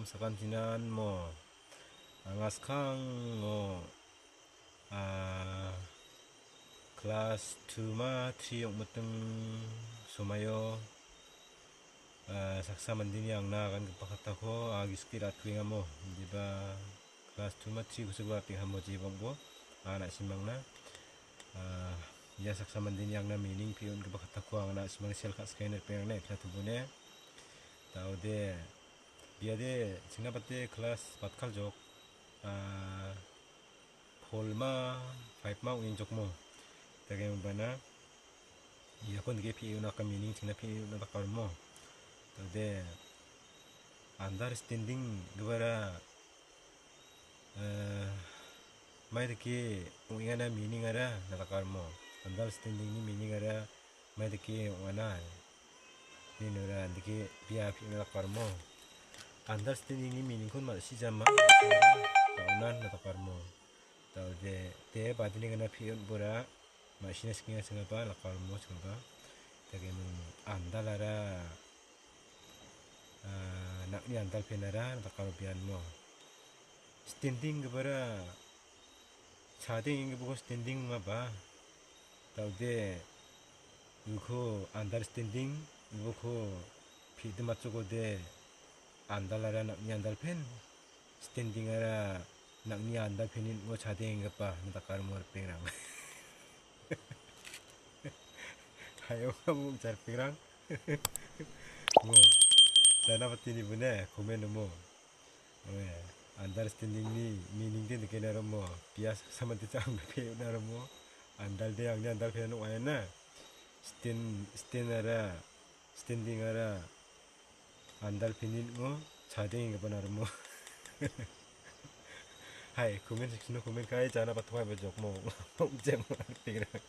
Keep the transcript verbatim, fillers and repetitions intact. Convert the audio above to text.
Sakantinan mo, anga skango, ah, kelas two ma three ong·miting somaio, ah, saksa mandeni angna agangipa kattako anga gisike ra·tkuengamo, indiba kelas two ma three kosako ra·tengamo jebongbo, anga na·simangna, ah, ia saksa mandeni angna meaning pee on·gipa kattako anga na·simang sel ka·sikaen ripeng rang·na ekla tubune. Daode, biade chingna bate kelas batkaljok, ah, four ma, five ma ong·engjokmo. Dageng bana, iako nike pee on·aka meaning chingna pee on·a dakarmo. Daode, understanding gipara, eh, mai dake ong·engana meaning ara na dakarmo. Understanding ni meaning ara mai dake ong·ana. Ni nora dake bia pee on·a dakarmo. Understanding ni meaning kon ma·sijama. Daonan na dakarmo. Daode, de badini gana pee on·bora. Ma·sina skinga singaba, dakarmo singaba. Dagemo andalara, ah, nang·ni andalpenara, dakaro bianmo. Standing gipara, chadeng inggipako standing ong·aba. Daode, uko understanding, uko pidimachokode, andalara nang·ni andalpen. Standing ara nang·ni andalpeni ning·o chadenggipa, na dakarmo ripengrang. Hayo kamu jarpengrang. Mo. Jana patini bune, komen mo. Oe, understanding ni meaning de nikena romo. Bias sama de chang pe na romo. Andal de angni andalpeni ong·aina. Stand, stand ara, standing ara, andalpeni ning·o chadenggipa na romo. Hai, comment section o comment kai, jana patwa bejokmo. Pom jeng ripengrang.